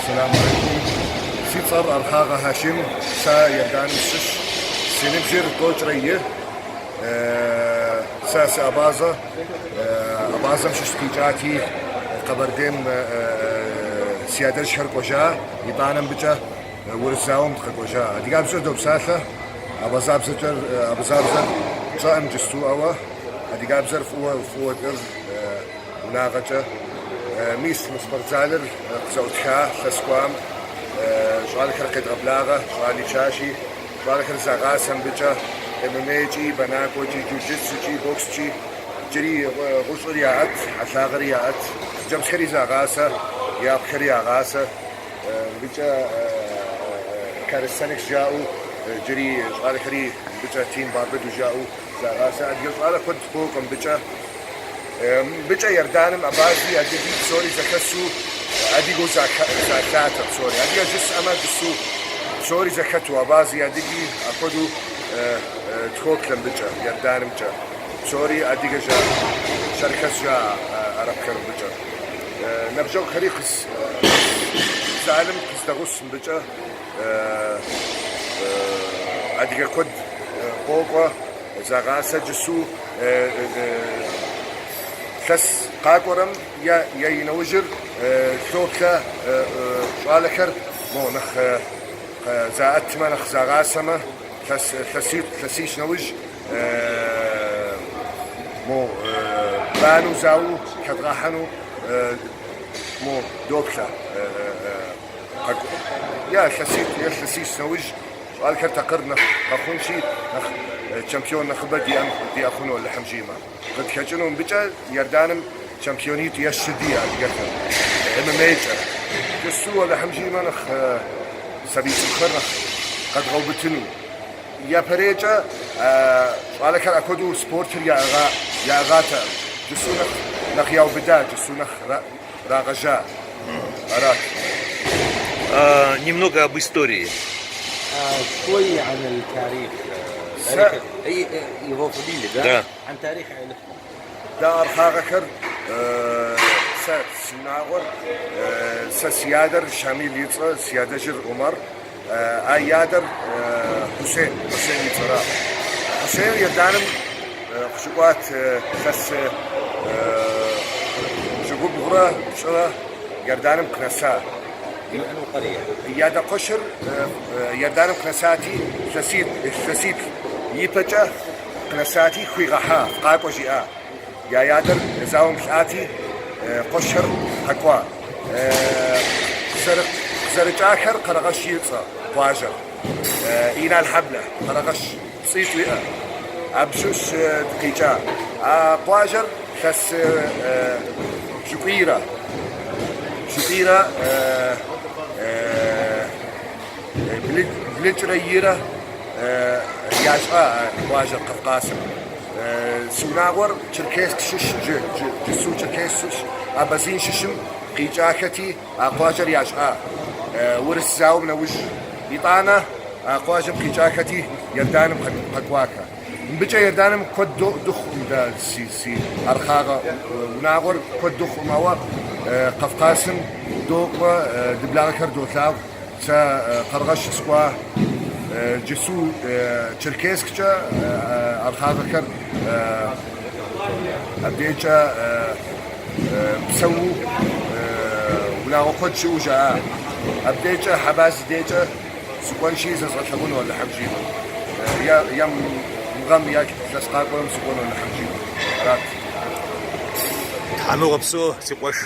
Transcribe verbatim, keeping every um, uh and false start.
Ассаламу алейкум. Сицӏэр Архагъа Хашим, са Иорданым сыщ, си ныбжьыр Тӏокӏрэ и, э, сэ сыабазэ, э, абазэм щыщ къикӏати, Къэбэрдейм, э, э, си адэжьхэр кӏуэжа, итӏанэ мыбыкӏэ, э, урыс зауэм дыкъэкӏуэжа. Адыгабзэр допсалъэ, абазабзэкӏэр, э, абазабзэр щӏэӏым иджысту, ауэ адыгабзэр фӏыуэ, фӏыуэ дӏыр, э, унагъэкӏэ. Э, мис мы спортзалыр, э, къызэӏутха лъэс кӏуам, э, щӏалэхэр къедгъэблагъэ, щӏали чащи, щӏалэхэр загъасэ мыбыкӏэ, М М А-кӏи, бэнакӏуэкӏи, джиу-джитсу-кӏи, бокскӏи, джыри, э, гъущӏыр яӏэт, хьэлъагъри яӏэт, хъыджэбзхэри загъасэ, япхъухэри ягъасэ, э, мыбыкӏэ, э, э, э, calisthenics жаӏэу, э, джыри щӏалэхэри мыбыкӏэ team барбэду жаӏэу загъасэ. Адыгэ щӏалэ куэд къокӏуэ мыбыкӏэ. Э, мыбыкӏэ Иорданым абази адыги псори зэхэсу адыгэу заха-, залъатэ псори. Адыгэ жысӏэмэ, иджысту псори зэхэту абази адыги апхуэдэу, э, э, тхоплъэ мыбыкӏэ, Иорданымкӏэ. Псори адыгэ жаӏэ, черкес жаӏэ, э, арабхэр мыбыкӏэ. Э, ныбжьэгъухэри къыз-, э, залым къыздэгъус мыбыкӏэ, э, э, адыгэ куэд, э, къокӏуэ, загъасэ иджысту, э, э, э, лъэс къакӏуэрэм е, е и нэужьыр, э, лъоплъэ, э, э, щӏалэхэр, мо, нэхъ, э, э, заӏэтмэ, нэхъ загъасэмэ, лъэс, лъэси-, лъэсищ нэужь, э, мо, э, бану зауэу лъэдгъэхьэну, э, мо, доплъэ, э, э, э, къэкӏу-, е лъэси-, е лъэсищ нэужь, щӏалэхэр такъыр нэхъ къэхъунщи, нэхъ, э, чемпион нэхъыбэ диӏэм, диӏэ хъуну Алыхьым жиӏэмэ. Къыдхэкӏыну мыбыкӏэ Иорданым чемпионитӏ ещэ ди адыгэхэр. М М А-кӏэ. Иджысту Алыхьым жиӏэмэ нэхъ, э, сабий цӏыкӏухэр нэхъ къэдгъэубытыну. Япэрейкӏэ, э, щӏалэхэр апхуэдэу спортыр яӏыгъа-, яӏыгъатэкъым. Иджысту нэхъ, нэхъ яубыда, иджысту нэхъ ра-, рагъэжьа. Арат. А, немного об истории. А, شوي عن التاريخ. Сэ- Тарих, э, э, его фамилия, да? Да. عن تاريخ عائلتكم. Да, Архагъэхэр, э, сэ си унагъуэр, э, сэ си адэр Шамил и цӏэ, си адэжьыр Умар, э, а и адэр, э, Хьусен, Хьусен и цӏэра. Хьусен Иорданым, э, къыщыкӏуат, э, лъэс, э, жьы губгъурэ пщӏырэ Иорданым къынэса. من أنو قرية؟ И адэ къуэшыр, э, э, Иорданым къынэсати, лъэситӏ, лъэситӏ ипэкӏэ къынэсати, хуигъэхьа, фыкъакӏуэ жиӏа. Я, и адэр зауэм лъати, э, къуэшыр къэкӏуа. Э, къызэры-, къызэрыкӏахэр Къэрэкъэщ и цӏэ къуажэр. Э, Инал Хьэблэ, Къэрэкъэщ пцӏитӏу иӏэ. Абы щыщ, э, дыкъикӏа. А къуажэр лъэс, э, э, жьы кӏуийрэ. Жьы кӏуийрэ, э, э, э, блы-, блыкӏрэ ирэ, э, ящӏа, э, къуажэр Кавказым. Э, си унагъуэр Черкесск щыщ, джы-, джы-, джысту Черкесск щыщ, Абазин щыщым къикӏахэти, а къуажэр ящӏа, э, урыс зауэм нэужь. Итӏанэ а къуажэм къикӏахэти, Иорданым къэ-, къэкӏуахэ. Мыбыкӏэ Иорданым куэд до-, дыхъуӏым дэ си, си Архагъэ, э, унагъуэр куэд дыхъуӏым, ауэ, э, Кавказым докӏуэ, э, ди благъэхэр долъагъу. Сэ, э, Къэрэкъэщ сыкӏуа, э, иджысту, э, Черкессккӏэ, э, э, Архагъэхэр, э, абдейкӏэ, э, э, псэуу, э, унагъуэ куэд щыӏэу жаӏа. Абдейкӏэ Хьэбаз и дейкӏэ сыкӏуэнщи, зэзгъэлъэгъуну Алыхьым жиӏэу. Э, е, е мы гъэм, е илъэс къакӏуэм сыкӏуэну Алыхьым жиӏэу. Арат. Тхьэмыгъуэ псо, си къуэш.